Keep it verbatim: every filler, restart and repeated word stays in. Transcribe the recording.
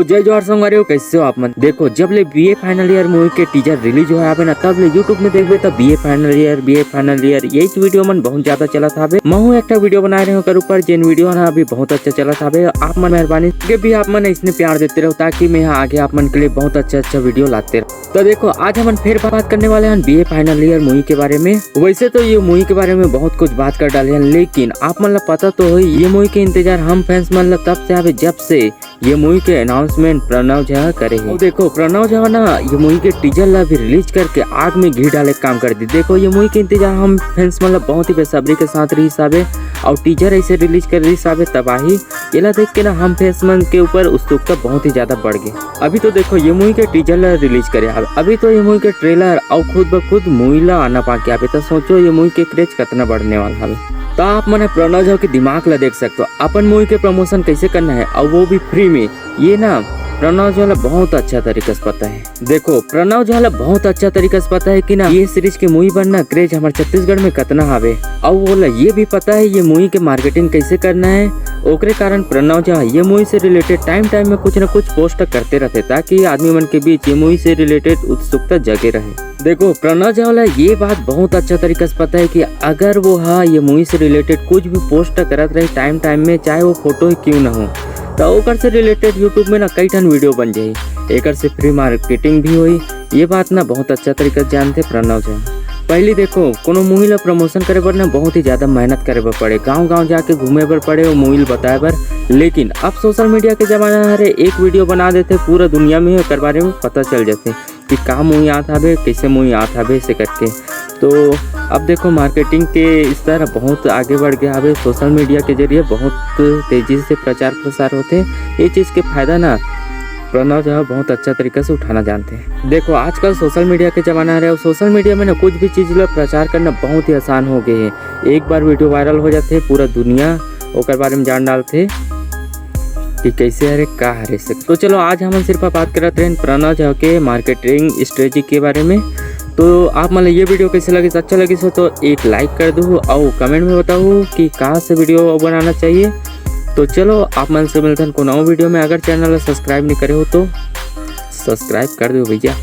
जय जोहार संगवारी हो, कैसे हो आप मन? देखो, जब ले बीए फाइनल ईयर मूवी के टीजर रिलीज होय हावे ना, तब ले YouTube में देखबे त BA final year, BA final year, यही वीडियो मन बहुत ज्यादा चलत हावे। महू एक ठा वीडियो बनाए रहे ओकर ऊपर, जेन वीडियो ना अभी बहुत अच्छा चलत हावे। आप मन मेहरबानी के भी आप मन इसने प्यार देते रहो, ताकि मैं आगे आप मन के लिए बहुत अच्छा अच्छा वीडियो लाते रहो। तो देखो, आज हमन फिर बात करने वाले हैं बीए फाइनल ईयर मूवी के बारे में। वैसे तो ये मूवी के बारे में बहुत कुछ बात कर डाले हैं, लेकिन आप मन ला पता तो होही, ये मूवी के इंतजार हम फैंस मन ला तब से हावे, जब से ये मूवी के अनाउंसमेंट प्रणव झा करे हे। अउ देखो, प्रणव झा ना ये मूवी के टीजर ला भी रिलीज करके आग में घी डाले के काम कर दी। देखो, ये मूवी के इंतजार हम फैंस मन ला बहुत ही बेसब्री के साथ रहिस हावे, अउ टीजर ऐसे रिलीज कर रहिस हावे, तबाही। एला देख के ना हम फैंस मन के ऊपर उत्सुकता बहुत ही ज्यादा बढ़ गई। अभी तो देखो, ये मूवी के टीजर ला रिलीज करे हावे, अभी तो ये मूवी के ट्रेलर अउ खुद ब खुद मूवी ला आना बाकी हावे। तो सोचो, ये मूवी के क्रेज कितना बढ़ने वाला हावे। तो आप मन प्रणव झा के दिमाग ला देख सकते हो, अपन मूवी के प्रमोशन कैसे करना है, और वो भी फ्री में। ये ना प्रणव झा ला बहुत अच्छा तरीका से पता है। देखो, प्रणव झा ला बहुत अच्छा तरीका से पता है कि ना ये सीरीज के मूवी बनना क्रेज हमारे छत्तीसगढ़ में कितना हावे, और वो ला ये भी पता है ये मूवी के मार्केटिंग कैसे करना है। ओकरे कारण प्रणव झा ये मूवी से रिलेटेड टाइम टाइम में कुछ ना कुछ पोस्ट करते रहते, ताकि आदमी मन के बीच ये मूवी से रिलेटेड उत्सुकता जगे रहे। देखो, प्रणव झा ला ये बात बहुत अच्छा तरीका से पता है कि अगर वो हा ये मूवी से रिलेटेड कुछ भी पोस्ट करत रहे टाइम टाइम में, चाहे वो फोटो ही क्यों ना हो, तो ओकर से रिलेटेड YouTube में ना कई ठन वीडियो बन जाही। एकर से फ्री मार्केटिंग भी होही। ये बात ना बहुत अच्छा तरीका से जानते प्रणव झा। पहली देखो, कोनो मूवी ला प्रमोशन करे बर ना बहुत ही ज्यादा मेहनत करे बर पड़े, गांव गांव जाके घूमे बर पड़े, वो मूवी ला बताए बर। लेकिन अब सोशल मीडिया के जमाना हरे, एक वीडियो बना देते, पूरा दुनिया में ओकर बारे में पता चल जाते कि का मूवी आत हावे, कैसे मूवी आत हावे, ऐसे करके। तो अब देखो, मार्केटिंग के स्तर बहुत आगे बढ़ गया हावे, सोशल मीडिया के जरिए बहुत तेजी से प्रचार प्रसार होते। ये चीज के फायदा ना प्रणव झा बहुत अच्छा तरीका से उठाना जानते हैं। देखो, आजकल सोशल मीडिया के जमाना हरे, और सोशल मीडिया में ना कुछ भी चीज ला प्रचार करना बहुत ही आसान हो गए है। एक बार वीडियो वायरल हो जाते, पूरा दुनिया ओकर बारे में जान डालते कि कैसे हरे, का हरे से। तो चलो, आज हमन सिर्फ बात करत रहेन प्रणव झा के मार्केटिंग स्ट्रेटेजी के बारे में। तो आप मन ला ये वीडियो कैसे लगिस, अच्छा लगिस हो तो एक लाइक कर दो, और कमेंट में बताओ कि कहाँ से वीडियो बनाना चाहिए। तो चलो, आप मन से मिलथन कोनो अउ वीडियो में। अगर चैनल ला सब्सक्राइब नहीं करे हो तो सब्सक्राइब कर दो भैया।